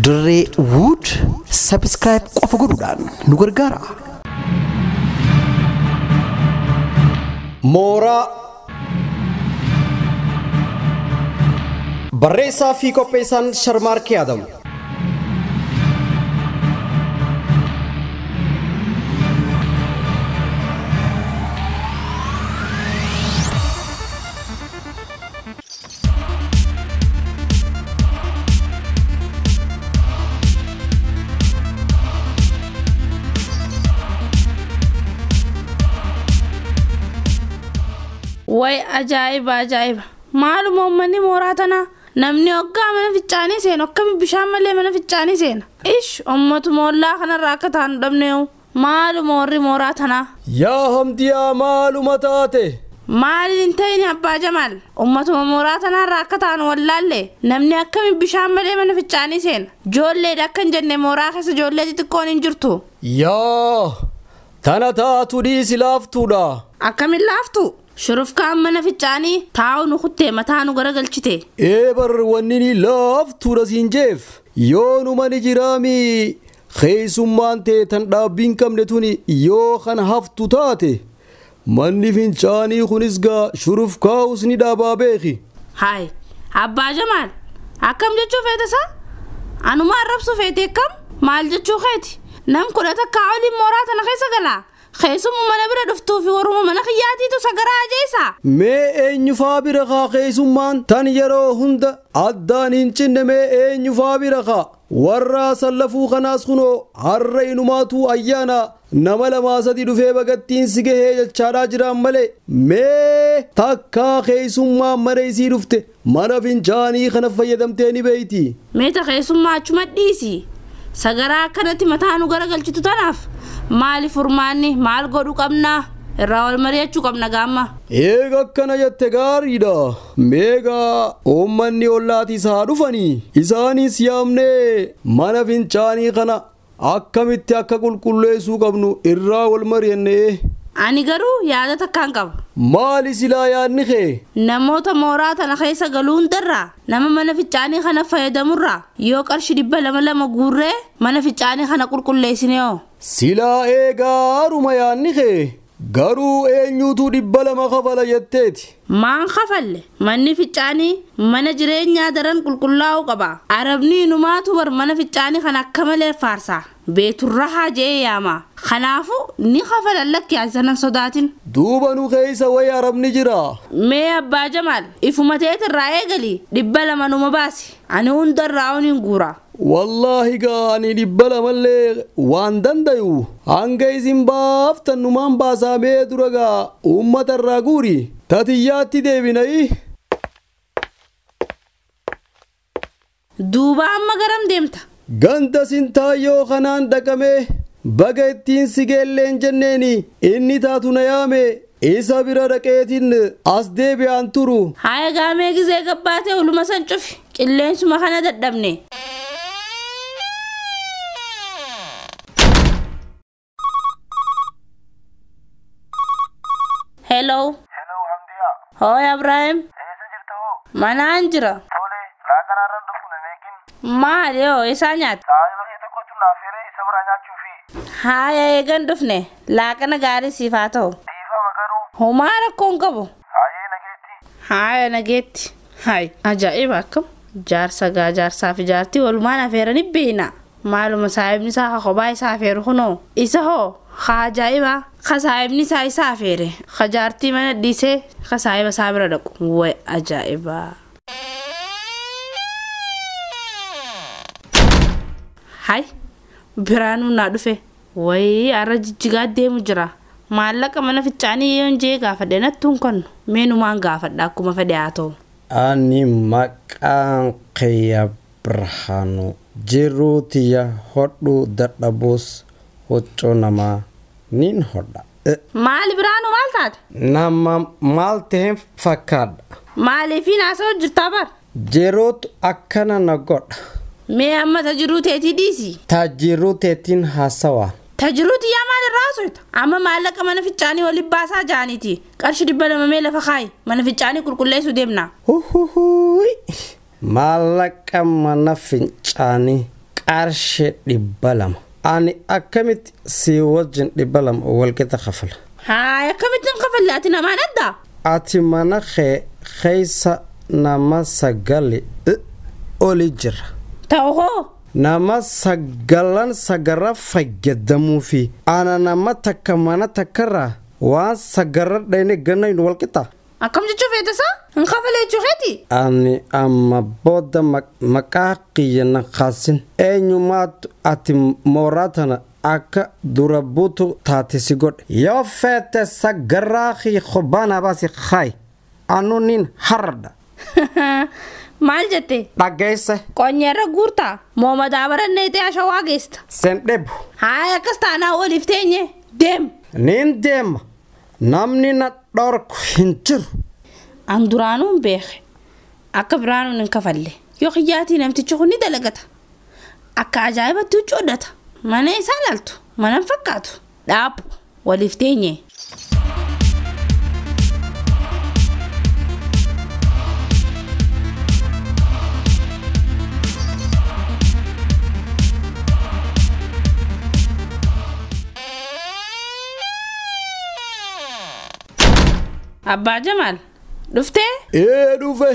Dirree Wood subscribe qofa godhuudhaan nu gargaara. Mooraa Barreessaa fi qopheessaan Sharmaarkee Adam. Way ajaa'iba ajaa'iba! Maaluma uummanni mooraa tanaa namni hoggaa mana fincaanii seenu akkami bishaan malee mana fincaanii seena? Ish uummatuma ollaa kanarraa akka taanu dhabneewu maaluma warri mooraa tanaa? Yaa Hamdiyaa maaluma taate? Maaliin hin ta'in Abbaa Jamaal uummatuma mooraa tanaarraa akka taanu wallaalle namni akkami bishaan malee mana fincaanii seena? Ijoolleedha akka hin jenne mooraa keessa ijoollee xixiqqoon hin jirtu. Yaa tana taatu dhiisi laaftuudha. Akkamiin laaftu? Shurufkaan mana fincaanii taa'u nu kuttee mataa nu garagalchite. Ee bar wanni ni laaftuudha siin jeef yoo nu mani jiraami keessummaan ta'e tan dhaabbiin qabne tuni yoo kan haftu taate manni fincaanii kunis gaa shurufkaa'us ni dhaabaa beeki. Haay Abbaa Jamaal akkam jechuu feete isaa? Anuma arrabsuu feete akkam? Maal jechuu keeti? Nam 11 oliin mooraa tana keessa galaa? Keessummaa mana bira dhuftuu fi waruma mana kiyyaatiitu sagaraa ajeessa. Mee eenyufaa bira kaa keessummaan tan yeroo hunda addaan hin cinne mee eenyufaa bira kaa warra sallafuu kanaas kunoo har'a inumaatu ayyaana nama 2 3 dhufee bagattiin si gahee jechaadhaa jiraan malee mee takkaa keessummaan mana isii dhufte mana fincaanii kana fayyadamtee ni beeyti. Meeta keessummaa achuma dhiisi. Sagaraa akkanatti mataa nu garagalchitu tanaaf maali furmaanni maal godhuu qabnaa irraa wal mari'achuu qabna gaamma. Eega akkana jette gaariidha. Meegaa uummanni ollaatis haa dhufanii isaanis yaamnee mana fincaanii kana akkamitti akka qulqulleessuu qabnu irraa wal mari'annee. Ani garuu yaada takkaan qaba. Maali silaa yaadni kee? Namoota mooraa tana keessa galuu hundarraa nama mana fincaanii kana fayyadamurraa yoo qarshii 200 guurree mana fincaanii kana qulqulleessine hoo? Silaa eegaaruma yaadni kee garuu eenyuutu 200 kafala jetteeti? Maan kafalle manni fincaanii mana jireenyaa daran qulqullaa'uu qaba. Arabni inumaatu bar mana fincaanii kana akka malee faarsa. Beeturrahaa je'ee yaama. Kanaafuu ni kafalan lakki sanan sodaatin. Duuba nu keessa wayi arabni jira. Mee Abbaa Jamaal ifuma teetirraa eegali 200 numa baasi. Ani hundarraa hin guura. Wallaahi gaa ani 200 waan dandayu hanga isin baaftan numaan baasaa mee dura gaa uummatarraa guuri. Tatiyyaatti deebinayi. Duuba amma garam deemta? Ganda sintaayyoo kanaan dhaqamee baga ittiin si geelleen jenneeni inni taatu na yaame isa bira dhaqeetiin as deebi'aan turu. Haaya gaamee gizee gabbaatee uluma san cufi qilleensuma kana dadhabne. Hello. Hello Hamdiyaa. Hooy Abrahaam. Eessa jirta hoo? Manaan jira. Tole laaqanaarran dhufu nan eegin. Maali hoo isaa nyaata? Saayiba kee tokkotu naaf hiree isa biraa nyaachuufi. Haaya eegan dhufne laaqana gaarii siif haa ta'u. Dhiifama garuu. Homaa rakkoo hin qabu. Haayee nageetti. Haaya nageetti. Haay ajaa'iba akkam jaarsa gaa jaarsaa fi jaartii walumaan afeeranii beekna. Maaluma saayibni isaa ka kophaa isaa afeeru kunoo isa hoo ka ajaa'iba ka saayibni isaa isa afeere ka jaartii mana dhiisee ka saayiba isaa bira dhaqu way ajaa'iba. Hay biraanuu naa dhufe wayii har'a jijjigaa deemu jira. Maallaqa mana fincaanii yoon jee gaafadhe natti hin kennu meenumaan gaafadha akkuma fedhe haa ta'u. Ani maqaan kiyya Birhaanuu jiruu tiyya hodhuu dadhabuus huccuu namaa nin hodha. Maali Birhaanuu maal taate? Nama maal ta'een fakkaadha. Maaliifiin haasa'u jirtaa bar? Jiruutu akkana na godha. Mee amma tajiruu teetii dhiisi. Tajiruu teetiin haasawaa. Tajiruu tiyyaa maal irraa haasofta? Amma maallaqa mana fincaanii waliin baasaa ja'aniiti. Qarshii 200 mee lafa kaayi mana fincaanii qulqulleessuu deemna. Huhuhuuy. Maallaqa mana fincaanii Qarshii 200. Ani akkamitti si wajjin 200 walqixa kafala? Haay, akkamittiin kafalle ati namaan adda? Ati mana kee keessa nama 9 oli jira. Ta'u hoo? Nama 9 sagara fayyadamuu fi ana nama takka mana takkarraa waan sagara dhayne ganna walqixa. Akkam jechuu feetasa? Hin kafale jechuu keeti? Ani amma booda maqaa kiyya na kaasin. Eenyumaatu ati mooraa tana akka dura buutu taate si godhe. Yoo feete sagaraa kiyya kophaa baasi hayi. Anu nin haradha. Maal jette? Dhageesse. Qonyeerra guurtaa? Moo madaabaran neetee ashawaa geesta? Sen dhebu. Haay, akkas taanaa oliif teenye. Deem. Nin deema. Namni na dhorku hin jiru. An duraanuu hin beeke. Akka biraanuun hin kafalle. Yoo kiyyaatii namtichi kun ni dalagata. Akka ajaa'ibatti huccuu hodhata. Mana isaa laaltu. Mana hin fakkaatu. Dhaabbu. Waliif teenye. Abbaa Jamaal, dhuftee? Ee dhufe.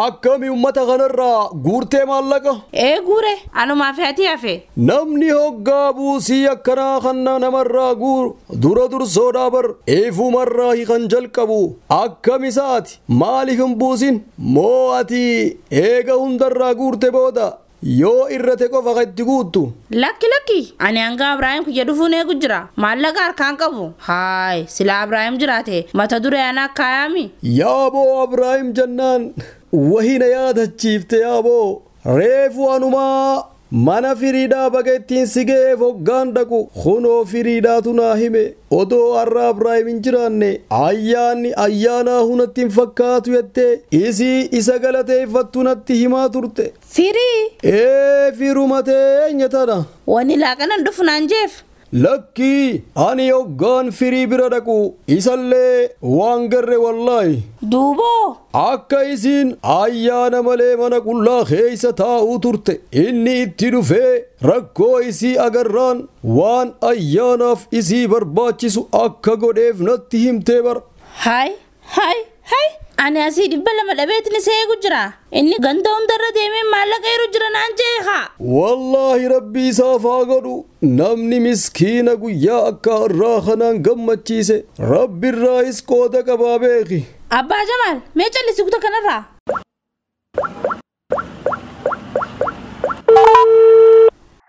Akkami uummata kanarraa guurtee maallaqa? Ee guure, anumaa fi ati hafe. Namni hoggaa buusii akkanaa kana namarraa guuru dura dursoodhaa bar ifumarraa kan jalqabu akkam isaati maaliif hin buusin? Moo ati eega hundarraa guurte booda yoo irrate qofa kan itti guuttu? Lakki lakki, ani hanga Abrahaam kiyya dhufuun eegu jira. Maallaqa harkaan qabu. Haay, sila Abrahaam jiraate mata duree ana akkaayami. Yaaboo Abrahaam jennaan wahina yaadachiifte yaaboo. Reefu anumaa mana firiidhaa baga ittiin si ga'eef hoggaan dhaqu kunoo firiidhaatu naa hime. Odoo har'a Abrahaam hin jiraanne ayyaanni ayyaanaa hunatti hin fakkaatu jettee isii isa galateeffattu natti himaa turte. Firii? Ee firuma teenya tana. Wanni laaqanan dhufu naan jeef. Lakkii ani hoggaan firii bira dhaqu isallee waan garre wallaahi. Duuboo. Akka isiin ayyaana malee mana qullaa keessa taa'uu turte inni itti dhufee rakkoo isii agarraan waan ayyaanaaf isii barbaachisu akka godheef natti himtee bara. Haay haay haay. Ani asii 200 dhabeetiin isa eegu jira. Inni ganda hundarra deemee maallaqa yeroo jira naan jee haa. Wallaahi rabbi isaaf haa godhu. Namni miskiina guyyaa akka har'aa kanaan gammachiise rabbi irraayis qooda qabaa beeki. Abbaa Jamaal, mee callisi kuta kanarraa?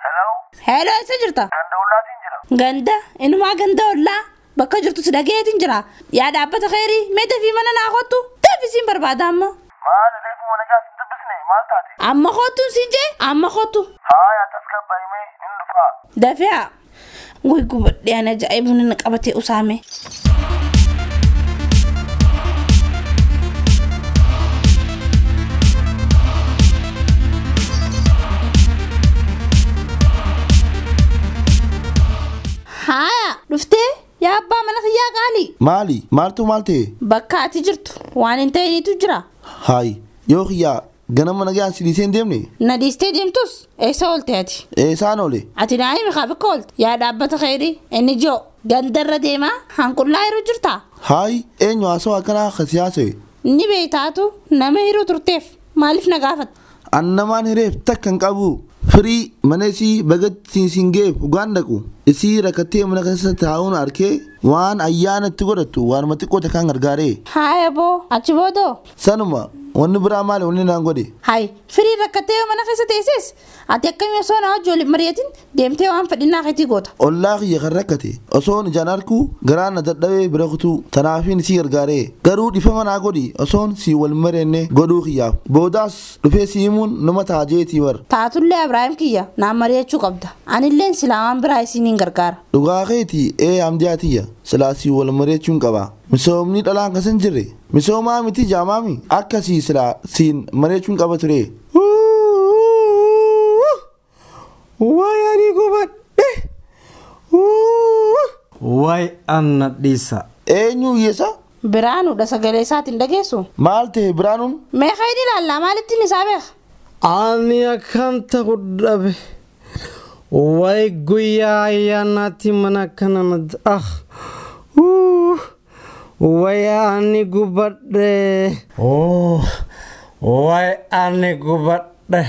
Hello. Hello, eessa jirta? Ganda ollaatiin jira. Ganda, inumaa ganda ollaa. Bakka jirtu si dhageetiin jira. Yaa dhaabbata kheyrii, mee dafii mana naa kottu. Dafii siin barbaada amma. Maal reefu mana gaas hin dubbisne maal taate? Amma kottuun siin jee, amma kottu. Haaya tasgabbaa'imee hin dhufaa. Dafii haa. Way gubadhee ani ajaa'ibuun inni qabatee usaame. Haaya, dhuftee? Yaa abbaa mana kiyyaa qaalii. Maali? Maaltu maal ta'e? Bakka ati jirtu waan hin ta'initu jira. Haay, yoo kiyyaa ganama nagaan si dhiisee hin deemne? Na dhiistee deemtus eessa oolte ati? Eessaan oole? Ati naa himi kaa bakka oolte. Yaa dhaabbata kheyrii inni ji'o gandarra deemaa hanqullaa yeroo jirtaa? Haay, eenyu haasawaa akkanaa kan si haasa'e? Ni beektaatu nama hiruu turteef maaliif na gaafatta? An namaan hireef takka hin qabu. Firii mana isii bagatti siin geef dhugaan dhaqu. Isii rakkattee mana keessa taa'uun arkee waan ayyaana itti godhattu waanuma xiqqoo takkaan gargaaree. Haaya boo, achi boodoo? Sanuma wanni biraa maali wanni naan godhe? Hayi, firii rakkattee yoo mana keessa teesses ati akkamii osoo na wajji waliin mari'atin deemtee waan fedhinnaa keetii goota. Ollaa kiyya kan rakkate osoon ijaan arkuu garaa na dadhabee bira kutuu tanaafiin isii gargaaree garuu dhifama naa godhi osoon si wal mareenne godhuu kiyyaaf boodaas dhufee si himuun nama taajeetii bar. Taatullee Abrahaam kiyya naan mari'achuu qabda. Anilleen silaa waan biraa isiin hin gargaara. Dhugaa keetii ee amdiyaa tiyya silaa si wal mari'achuun qaba. Misoomni dhalaan kas hin jirre misoomaa miti jaamaami akkasii silaa siin mari'achuun qaba ture. Waay ani gubadhe. Waay anna dhiisa. Eenyu hiyyeessa? Biraanuudha sagalee isaatiin dhageessu. Maal ta'e Biraanuun? Mee khayri ilaallaa maalittiin isaa beeka? Ani akkam ta'u dhabe. Way guyyaa ayyaanaatti mana kana ah way ani gubadhe. Oh way ani gubadhe.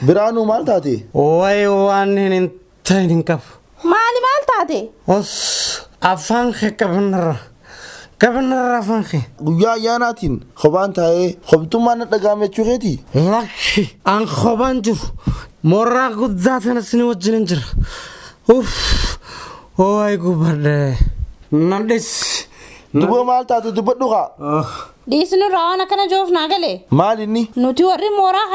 Biraanuu maal taate? Way waan hin ta'in hin qabu. Maali maal taate? Os afaan kee qabanarra. Qabanarra afaan kee. Guyyaa ayyaanaatiin kophaan taa'ee koptummaan na dhaga'ame jechuu keetii? Lakki an kophaan jiru. Mooraa guddaa tana isin wajjin hin jira. Uff way gubadhe. Nan dhis. Duba maal taate dubbadhu kaa? Dhiisnurraa waan akkana joofnaa galee. Maal inni? Nuti warri mooraa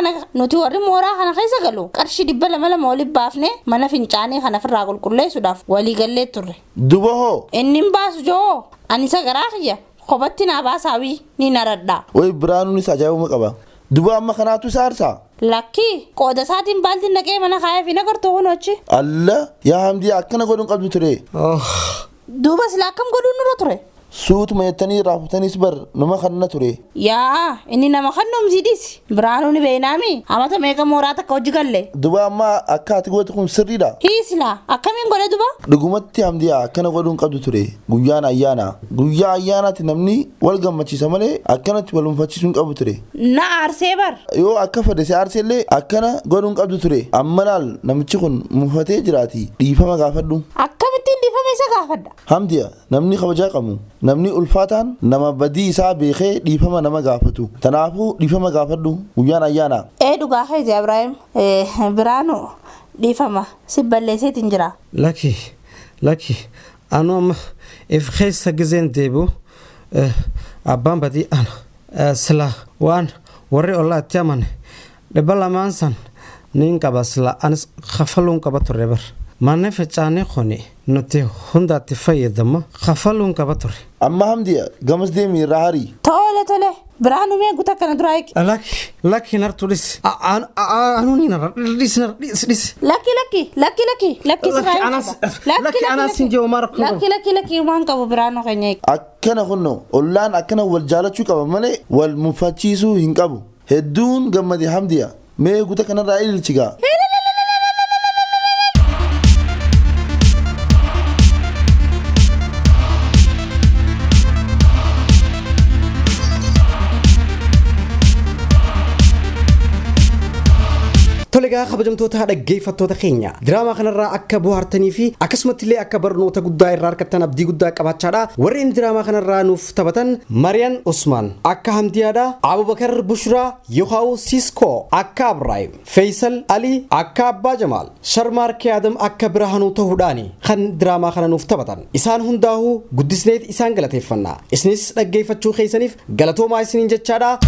kana keessa galu qarshii 200 walitti baafnee mana fincaanii kana ofirraa qulqulleessuudhaaf walii gallee turre. Duba hoo? Inni hin baasu joo ani isa garaa kiyya kophatti naa baasaawii ni naradha. Way Biraanuunis ajaa'ibuma qaba. Duba amma kanaatu isa aarsaa? Lakki qooda isaatiin baaltiin naqee mana kaayee fi nagartuu kunuuchi. Alla yaa Hamdii akkana godhuun qabdu ture. Duuba sila akkam godhuun nurra ture? Suutuma jettanii raafutanis bar nama kanna ture. Yaa inni nama kannumsiidhis Biraanuu ni beeynaami amata meeqa mooraa takka hojii galle. Duba amma akka ati gootu kun sirriidha. Hiisilaa akkamiin godhe duba? Dhugumatti Hamdiyaa akkana godhuun qabdu ture guyyaan ayyaana. Guyyaa ayyaanaatti namni wal gammachiisa malee akkanatti wal mufachiisuu hin qabu ture. Na aarsee bar. Yoo akka fedhe si aarsee illee akkana godhuun qabdu ture. Amma laal namichi kun mufatee jiraati dhiifama gaafadhu. Akkamittiin dhiifama isa gaafadha? Hamdiyaa namni kabajaa qabu. Namni ulfaataan nama badii isaa beekee dhiifama nama gaafatu. Kanaafuu dhiifama gaafadhu guyyaan ayyaana. Ee dhugaa keeti Ibraahim. Biraanuu dhiifama si balleesseetiin jira. Lakki lakki anu amma if keessa gizeen deebi'u abbaan badii ana sila waan warri ollaa itti amane 200 san niin qaba sila anis kafaluun qaba ture bar. Manni fincaanii kuni nuti hundaatti fayyadamu kafaluun qaba ture. Amma Hamdiya gamas deemi irraa harii. Tole tole Biraanuu mee guutaa kana duraa eegi. Lakki lakki nartu dhis. Anuu ni narra dhis dhis dhis. Lakki lakki lakki lakki lakki sirraa. Lakki anas hin jiru maara kun. Lakki lakki lakki waan qabu Biraanuu keenya eegi. Akkana kunno ollaan akkana wal jaalachuu qaba malee wal mufachiisuu hin qabu. Hedduun gammade Hamdiya mee guutaa kanarraa ililchigaa. Tolegaa kabajamtoota dhaggeeffattoota keenya diraamaa kanarraa akka bohaartanii fi akkasumatti illee akka barnoota guddaa irraa argattan abdii guddaa qabaachaadha. Warreen diraamaa kanarraa nuuf taphatan Mariyan Usmaan akka Hamdiyaadha, Abubakar Bushraa Yohaa'u Siskoo akka Abraahim, Faisal Ali akka Abbaa Jamaal, Sharmaar Kiyaadam akka Birhaanuu ta'uudhaani kan diraamaa kana nuuf taphatan. Isaan hundaa'uu guddisneet isaan galateeffanna. Isinis dhaggeeffachuu keessaniif galatoomaa isiniin jechaadha.